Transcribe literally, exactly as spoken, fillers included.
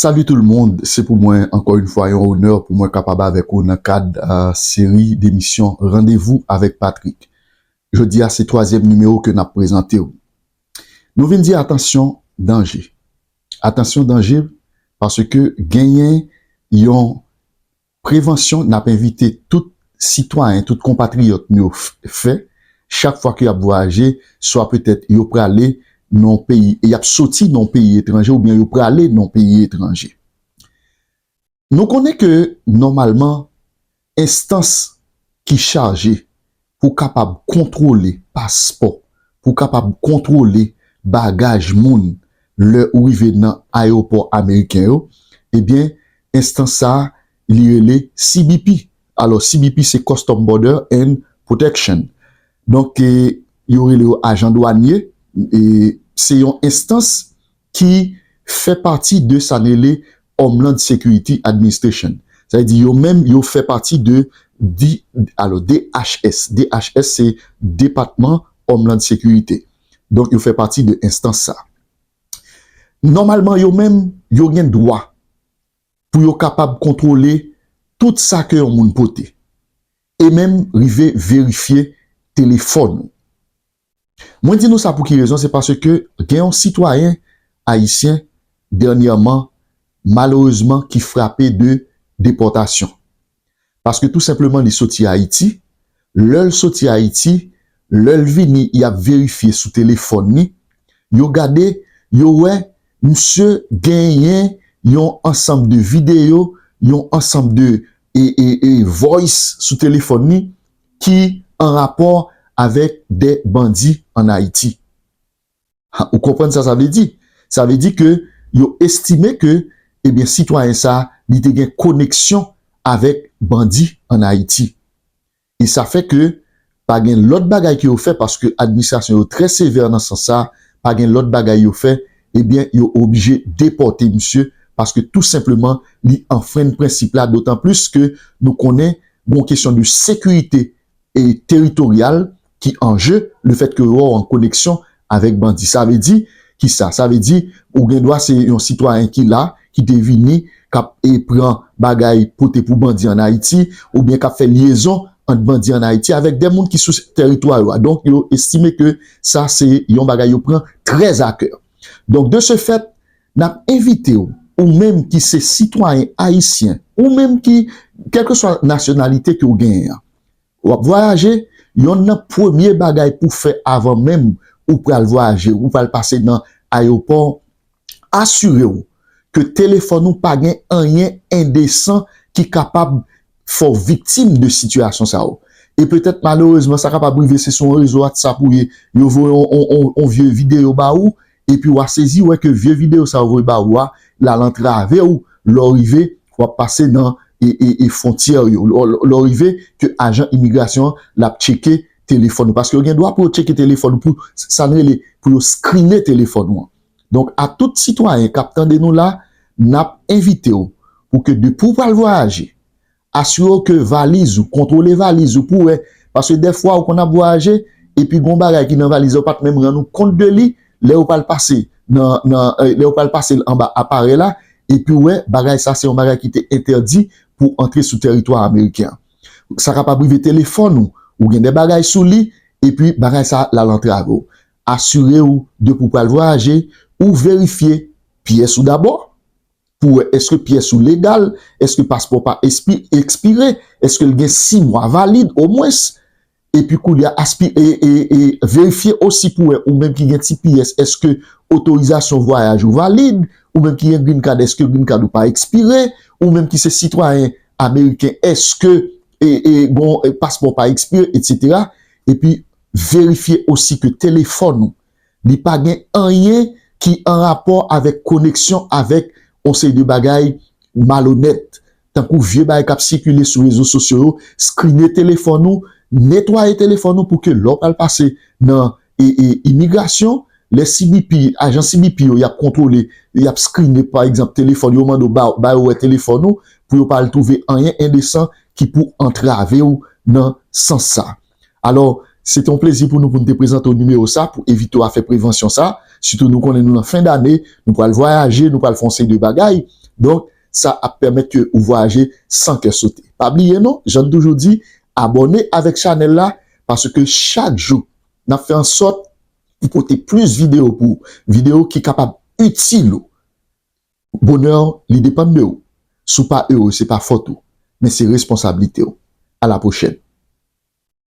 Salut tout le monde, se pou mwen ankò yon fwa yon onè pou mwen kapab avèk ou nan kad uh, seri demisyon Randevou avèk Patrick. Jodi a se twazyèm nimewo ke n ap prezante w. Nou vin di atansyon, danje. Atansyon, danje, paske genyen yon prevansyon n ap envite tout sitwayen, tout konpatriyòt nou yo fè chak fwa ke y ap vwayaje, swa petèt yo prale nan yon peyi, y ap soti nan yon peyi etranje oubyen yo prale nan yon peyi etranje. Nou konnen ke nòmalman enstans ki chaje pou kapab kontwole paspò, pou kapab kontwole bagaj moun lè ou rive nan ayewopò ameriken yo, ebyen, enstans sa a, li rele C B P. Alò, C B P se Custom Border and Protection. Donk, e, yo rele yo ajan dwanye, e se yon enstans ki fè pati de sa n rele Homeland Security Administration. Sa vle di yo menm, yo fè pati de, di, alò, D H S. D H S se Depatman Homeland Security. Donk, yo fè pati de enstans sa. Nòmalman, yo menm, yo gen dwa pou yo kapab kontwole tout sa ke yon moun pote. E menm rive verifye telefòn ou. Mwen di nou sa pou ki rezon, se paske gen yon sitwayen ayisyen dènyèman, malerezman, ki frape de depòtasyon. Paske tou senpleman li soti Ayiti, lè l soti Ayiti, lè l vini, y ap verifye sou telefòn li, yo gade, yo wè misye genyen yon ansanm de videyo, yon ansanm de e, e, e voice sou telefòn li ki an rapò avèk de bandi ann Ayiti. Ha, ou konprann sa sa vle di? Sa vle di ke yo estime ke, ebyen, sitwayen sa, li te gen koneksyon avèk bandi ann Ayiti. E sa fè ke pa gen lòt bagay ke yo fè, paske administrasyon yo trè sevè nan sans sa, pa gen lòt bagay yo fè, ebyen, yo oblije depòte misye, paske tou senpleman, li anfrenn prensip la, dotan plis ke nou konnen gon kesyon de sekirite e teritoryal ki an je, lefètke yo wè w an koneksyon avèk bandi. Sa vle di ki sa? Sa vle di ou gen dwa se yon sitwayen ki la, ki te vini, k ap e pran bagay pote pou bandi ann Ayiti, oubyen k ap fè lyezon ant bandi ann Ayiti avèk de moun ki sou teritwa yo a. Donk, yo estime ke sa se yon bagay yo pran trè a kè. Donk, de ce fait, n ap envite w, ou menm ki se sitwayen ayisyen, ou menm ki, kèlkeswa nasyonalite ke w genyen an, w ap vwayaje, yonn nan premye bagay pou fè avan menm ou pral vwayaje, ou pral pase nan ayewopò, asire w ke telefòn ou pa gen anyen endesan ki kapab fè w viktim de sitiyasyon sa yo. E petèt, malerezman, sa kapab rive se sou yon rezo WhatsApp ou ye, yo voye yon, yon, yon, yon vye videyo ba ou, epi w a sezi wè ke vye videyo sa yo voye ba ou a, l al antrave w lè w rive, w ap pase nan e, e, e fwontyè yo. Lè, lè, lè w rive, ke ajan imigrasyon an, l ap tcheke telefòn ou. Paske yo gen dwa pou yo tcheke telefòn ou, pou sa n rele, pou yo skrine telefòn ou an. Donk, a tout sitwayen k ap tande nou la, n ap envite w pou ke depi w pral vwayaje, asire w ke valiz ou, kontwole valiz ou pou wè, paske dèfwa ou konn ap vwayaje, epi gon bagay ki nan valiz la, ou pa t menm rann ou kont de li, lè ou pral pase nan, nan, eh, lè ou pral pase l anba aparèy la, epi w wè bagay sa se yon bagay ki te entèdi pou antre sou teritwa ameriken an. Sa kapab rive telefòn ou, ou gen de bagay sou li, epi bagay sa l al antrave w. Asire w depi w pral vwayaje, ou verifye pyès ou dabò, pou wè èske pyès ou legal, èske paspò pa espi-, ekspire, èske l gen sis mwa valid omwens, epi koulye a aspi-, e, e, e verifye osi pou wè ou menm ki gen T P S, èske otorizasyon vwayaj ou valid, ou menm ki gen green card, èske green card ou pa ekspire, ou menm ki se sitwayen ameriken, èske e, e, gon, e, paspò pa ekspire, etsetera. Epi verifye osi ke telefòn ou, li pa gen anyen ki an rapò avèk koneksyon avèk yon seri de bagay malonèt, tankou vye bagay k ap sikile sou rezo sosyo yo, skrine telefòn ou, netwaye telefòn ou pou ke lè w pral pase nan e, e, imigrasyon, lè C B P, ajan C B P yo, y ap kontwole, y ap skrine, pa egzanp, telefòn, yo mande w ba, ba yo wè telefòn ou, pou yo pa al twouve anyen endesan ki pou antrave w nan sans sa. Alò, se te yon plezi pou nou, pou n te prezante w nimewo sa, pou evite w a fè prevansyon sa. Sitou nou konnen nou nan fen dane, nou pral vwayaje, nou pral fè yon seri de bagay. Donk, sa ap pèmèt ke ou vwayaje san kè sote. Pa bliye non, jan n toujou di, abòne avèk chanèl la, paske chak jou, n ap fè ansòt pou pote plis videyo pou ou, videyo ki kapab itil ou. Bonè w, li depann de ou. Si w pa ere, se pa fòt ou, men se responsablite w. A la pwochèn.